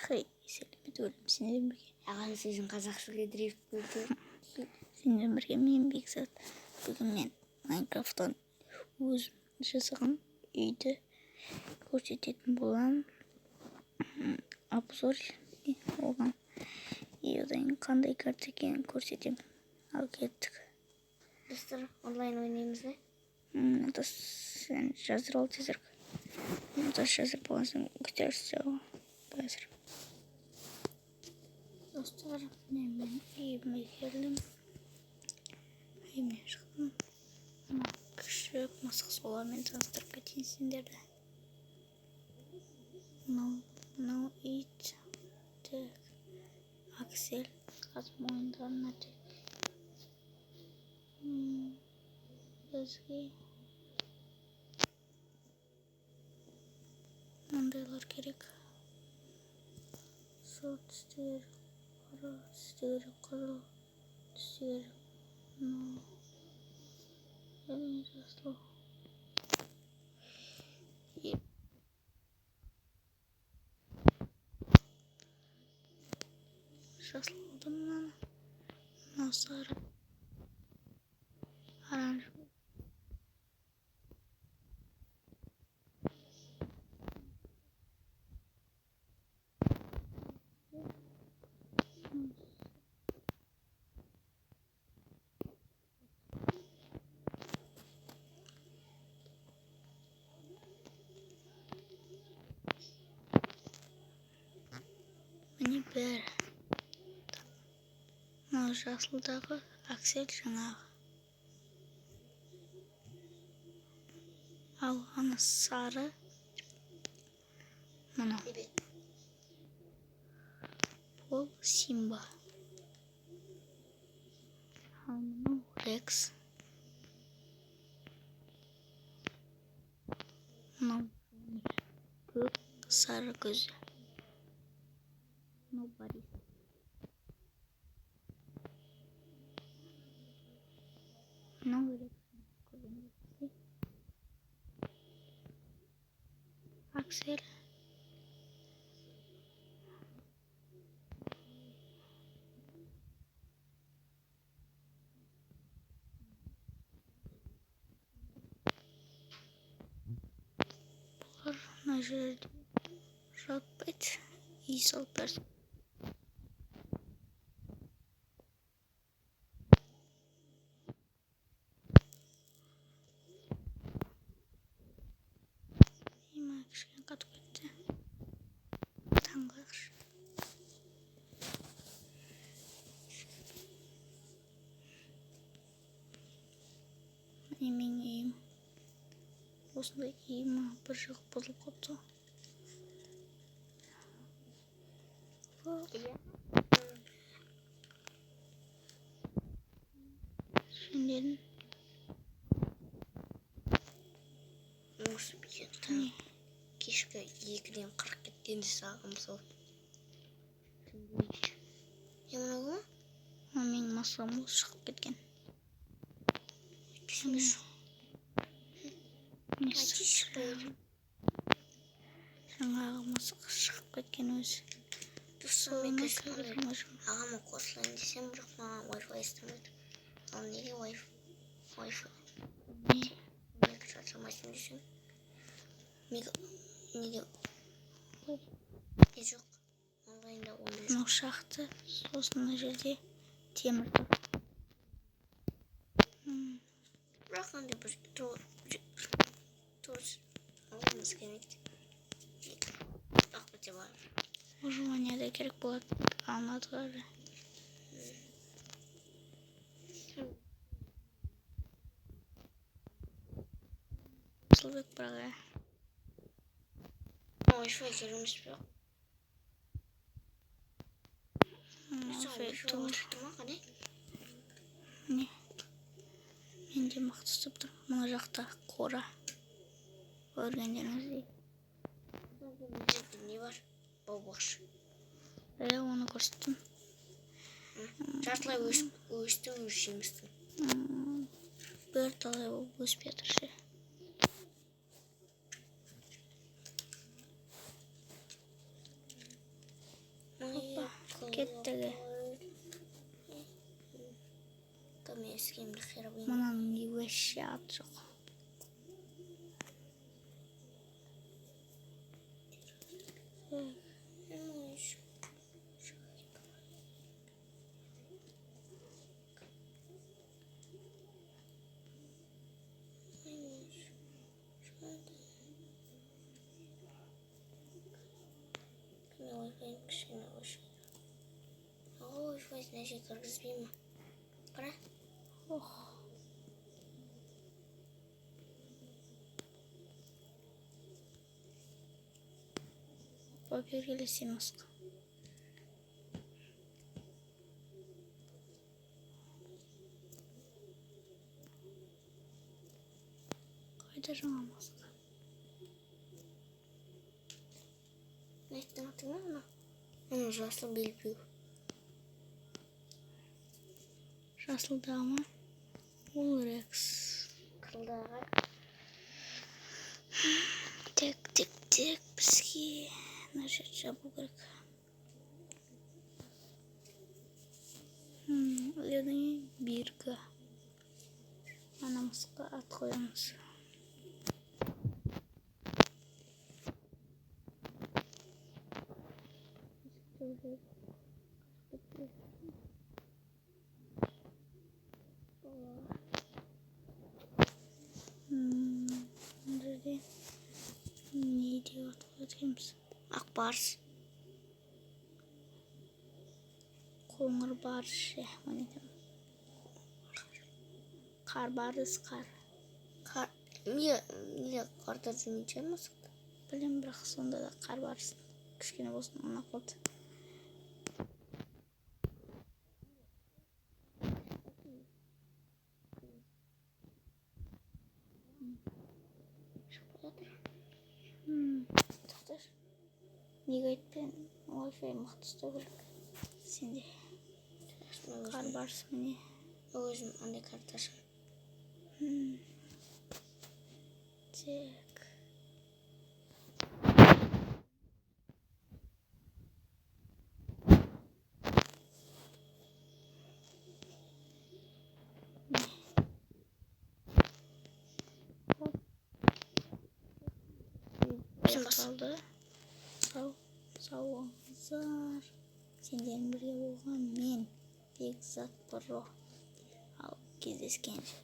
Хей, сәлеметсіздер сендермен бірге. Ағаның сөзін қазақшаға дрифт көрді. Сендермен бірге мен, Бекзат. Бүгін мен Майнкрафттан өзім жасаған үйді көрсететін боламын. Обзор оған. И одан кейін қандай карта екенін көрсетемін. Ал кеттік. Достар, онлайн ойнаймыз ба? Сен жаздыр ал тезірек. Тас жаздырып болған соң күтерсіз қазір. Достар, міне мен үйіме келдім. Үйімнен шықтым. Мына күшік, мысық, солармен таныстырып кетейін сендерді. Мынау ит. Так, Аксель. Қазір мойындаған нәрсе. Бізге мындайлар керек. Сұр түсті керек, қара түсті керек, қызыл түсті керек. Мынау және жасыл. Жасыл алдым мынаны. Мынау сары. Оранжевый. Міне бәрі. Мынау жасылдағы Аксель жаңағы. Ал ана сары мынау. Бұл Симба. Ал мынау Рекс. Мынау көк сары көзі. Мынау Борис. Мынау Рекс. Көргендеріңіздей. Аксель. Бұлар мына жерде жатпайды. Үй салып берсін. Има кішкене қатып кетті. Таң қылайықшы. Міне менің үйім. Осындай үйім бір жағы бұзылып қалыпты ғой. Сендердің Осы не? Кешкі 2:40 кеткенде сағым сол. Не мынау ма? Мына менің мысығым осы шығып кеткен. Міне шықпай. Жаңағы мысық шығып кеткен өзі. Достар, мен Соны қазір кіргізе алмай жүрмін. ағама қосылайын десем, бірақ маған Wi-Fi істемейді. Ал неге Wi-Fi? Не? Неге шаршамайсың десем, неге не жоқ? Онлайнда ондай жоқ. Мынау шахта, сосын мына жерде темір тұр. Бірақ андай бір тоғыз алғымыз келмейді. Ақ біте бар. Выживание керек болады. Алмадық әлі. Асылбек бірақ иә. Wi-Fi керек емес пе? Wi-Fi Wi-Fi тұр. қосылды ма, қане? Міне. Менде мықты ұстап тұр. Мына жақта қора. Көргендеріңіздей. Не бар? Бау-бақша. Иә, оны көрсеттім. Жартылай өсті өз жемістің. Бір талай болып өспей жатыр ше. Кеттік. Кім ескемді херобрин. Мынаның вообще аты жоқ. Кішкене өшіп. Wi-Fi мына кіргізбей ма? Қара. Ох. Опа, бері келе мысық. Қайда жаңа мысық? Не айттың аты ма мына? Мына жасыл белбеу. Жасылдағы ма? Ол Рекс. Қызылдағы. Тек, тек, тек бізге мына жерді жабу керек. Одан кейін бирка. Ана мысыққа ат қоямыз. Мына жерде не деп ат қояды екенбіз? Ақ барс. Қоңыр барс ше, оны айтамын. Қар барыс, қар. Қар. Не қарда жүрмейтін шығар мысық. Білемін, бірақ сонда да қар барыс кішкене болсын ұнап қалды. Шығып жатыр. Тоқташы. Неге айтпайын? Wi-Fi мықты ұстау керек. Сенде қар барыс міне. Өзім андай карта ашамын. Так. Аяқталды. Сау, сау болыңыздар. Сендермен бірге болған мен, Бекзат Про. Ал кездескенше.